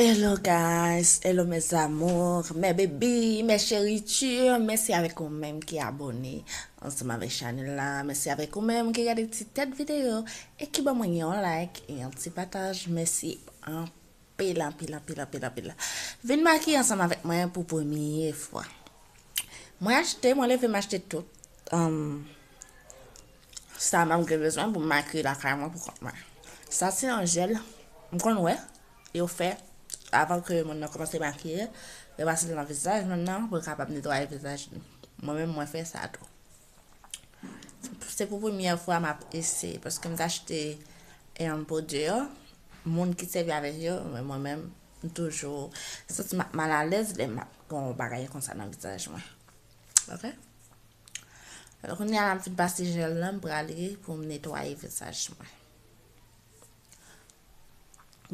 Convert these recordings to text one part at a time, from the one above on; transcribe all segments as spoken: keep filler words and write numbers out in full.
Hello guys, hello mes amours, mes bébés, mes chéritures, mèsi avèk ou menm ki abòne ansanm avèk chanèl la, mèsi avèk ou menm ki gade ti tèt videyo e ki ban mwen yon like e yon ti pataj, mèsi anpil, anpil, anpil, anpil, anpil. Vin makiye ansanm avèk mwen pou premye fwa. Mwen achte, mwen leve m achte tout, um, sa m ap gen bezwen pou m makiye lakay mwen pou kont mwen. Sa se yon jèl, m konn wè, yo fè avan ke moun nan kòmanse makiye, yo pase l nan vizaj moun nan pou l kapab netwaye vizaj li. Mwen menm, mwen fè sa tou. Se pou premyè fwa m ap eseye, paske m te achte, em, pwodui yo, moun ki sèvi avèk yo, men mwen menm, m toujou santi m ap malalèz lè m ap gen yon bagay konsa nan vizaj mwen. Ok? Alò, kounye a la, m fin pase jèl la, m prale pou m netwaye vizaj mwen.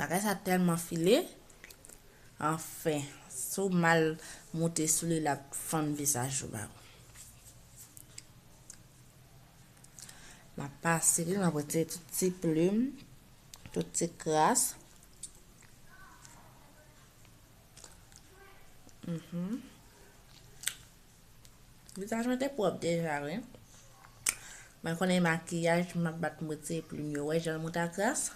Bagay sa tèlman file. Anfen, si w mal moute sou li, l ap fann vizaj ou ba ou. M ap pase li, m ap retire tout ti plim, tout ti kras. Mhm. Vizaj mwen te pwòp deja, wi. Mwen konnen makiyaj, m ap bat m retire plim yo. Wè jan l moute a kras?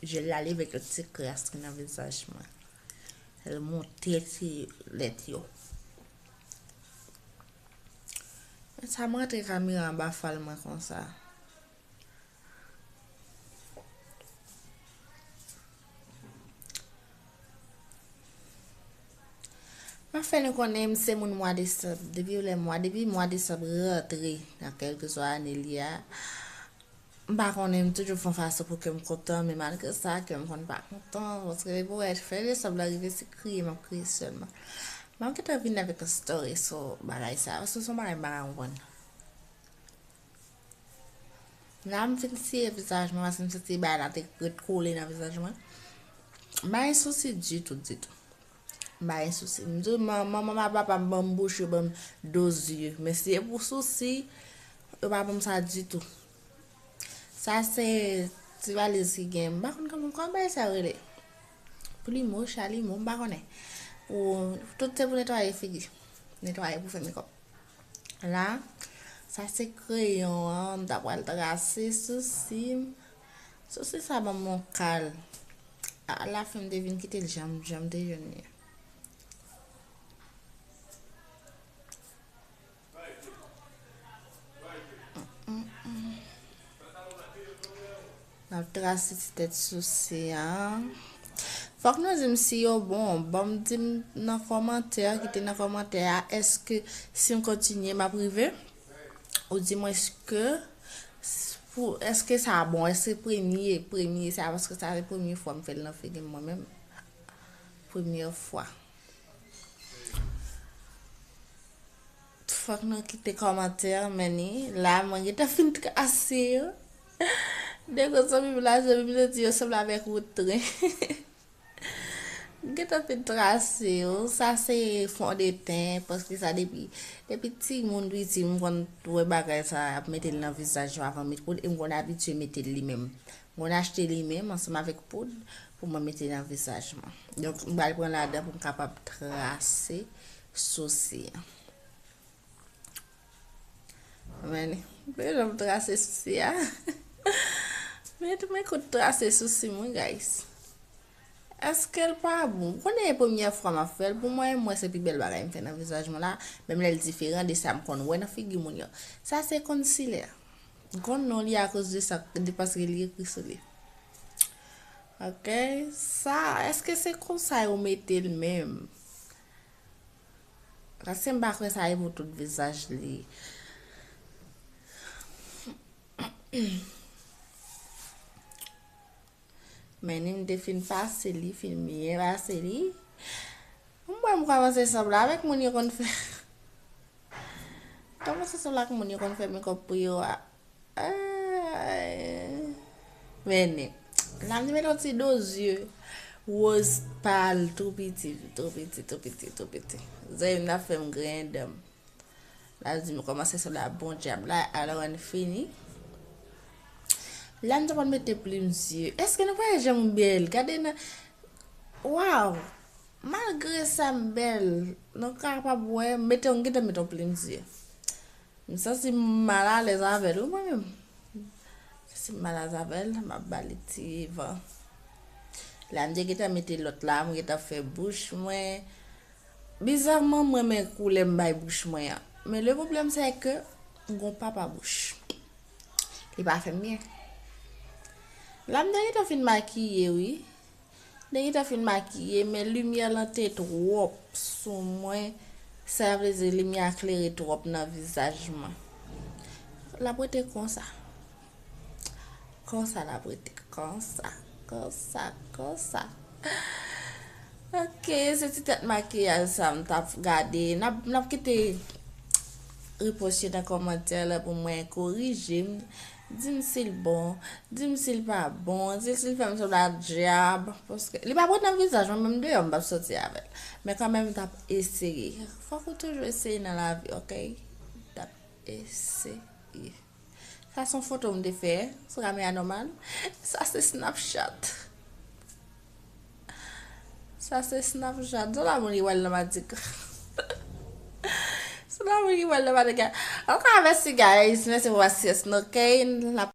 Jèl la leve tout ti kras ki nan vizaj mwen. L moute ti lèt yo. Men sa m rantre kamera anba fal mwen konsa. M ap fè nou konnen m se moun mwa desanm. Depi lè mwa, depi mwa desanm rantre nan kèlkeswa ane li a, m pa konnen, m toujou fè yon fason pou kè m kontan, men malgre sa, kè m konn pa kontan, paske depi w wè fen desanm la rive, se kriye m ap kriye sèlman. M ap gentan vin avèk yon story sou bagay sa, paske se yon bagay m pa ka konprann. La, m fin siye vizaj mwen, paske m santi bagay la te ret kole nan vizaj mwen. M pa gen sousi ditou, ditou. M pa gen sousi. M di, man-, manman m ak papa m ban m bouch, yo ban m do zye. Men si se pou sousi, yo pa ban m sa ditou. Sa se ti valiz ki gen. M pa konn kòman, kòman bagay sa rele. Plimo, chalimo, m pa konnen. Pou, tout se pou netwaye figi. Netwaye pou fè mekòp. La, sa se kreyon an, m ta pral trase sousi m. Sousi sa ban m yon kal. A la fen m te vin kite l jan, jan m te jwenn li a. M ap trase ti tèt sousi a. Fòk nou di m si yo bon. Ban m di m nan kòmantè, kite nan kòmantè a, èske si m kontinye, m ap rive? Ou di m èske, pou, èske sa bon? Èske premye, premye sa, paske sa se premye fwa m fè l nan figi m mwen menm. Premye fwa. Fòk nou kite kòmantè, men ni la, mwen gentan fin trase yo. Depi zanmi m la, zanmi m yo di yo sanble avèk wout tren. M gentan fin trase yo. Sa se fondeten, paske sa depi, depi timoun piti, m konn wè bagay sa, y ap mete l nan vizaj yo avan met poud, e m konn abitye mete l li menm. M konn achte li menm ansanm avèk poud pou mwen mete nan vizaj mwen. Donk, m pral pran ladan pou m kapab trase sousi an. Men, men jan m trase sousi a. Men, men kout trase sousi mwen, guys. Èske l pa bon? Ou konnen e premyè fwa m ap fè l. Pou mwen, mwen se pi bèl bagay m fè nan vizaj mwen la. Menm lè l diferan de sa m konn wè nan figi moun yo. Sa se concealer. M konn non li akoz de sa, de paske li ekri sou li. Ok, sa, èske se konsa yo mete l menm? Paske m pa kwè sa e pou tout vizaj li. Men ni m te fin pase li, fin byen pase li. M wè m kòmanse sanble avèk moun yo konn fè. Kòmanse sanble ak moun yo konn fè mekòp pou yo a. Ay. Men ni. La m te mete yon ti do zye woz pal tou piti, tou piti, tou piti, tou piti. Zanmi m nan fè m griyen dan m. L ap di m kòmanse sou la bon djab la, alò ann fini. La m t ap mete plim zye. Èske nou pa wè jan m bèl? Gade nan. Waw! Malgre sa m bèl, nou kapab wè, mete yon, gentan mete yon plim zye. M santi m malalèz avè l, wi, mwen menm. M santi m malalèz avè l, m ap ba li ti van. La m te gentan mete lòt la, m gentan fè bouch mwen. Bizarman, m renmen koulè m bay bouch mwen an. Men le pwoblèm, se ke m gon papa bouch. Li pa fè m byen. La m te gentan fin makiye, wi. M te gentan fin makiye, men limyè lan te twòp sou mwen. Sa vle di limyè a klere twòp nan vizaj mwen. L ap rete konsa. Konsa l ap rete. Konsa, konsa, konsa. Ok, se ti tèt makiyaj sa m t ap gade. N ap, n ap kite repons yo nan kòmantè la pou mwen korije m. Di m si l bon, di m si l pa bon, di m si l fè m sanble ak dyab. Paske li p ap ret nan vizaj mwen, menm deyò m p ap soti avè l. Men kanmenm m t ap eseye. Fòk ou toujou eseye nan lavi, ok? M t ap eseye. Sa se yon foto m te fè sou kamera nòmal. Sa se Snapchat. Sa se Snapchat. Zò la moun ki pral nan matik. Zò la moun ki pral nan matik. Antouka, mèsi, guys. Mèsi pou pasyans nou, ok? N ap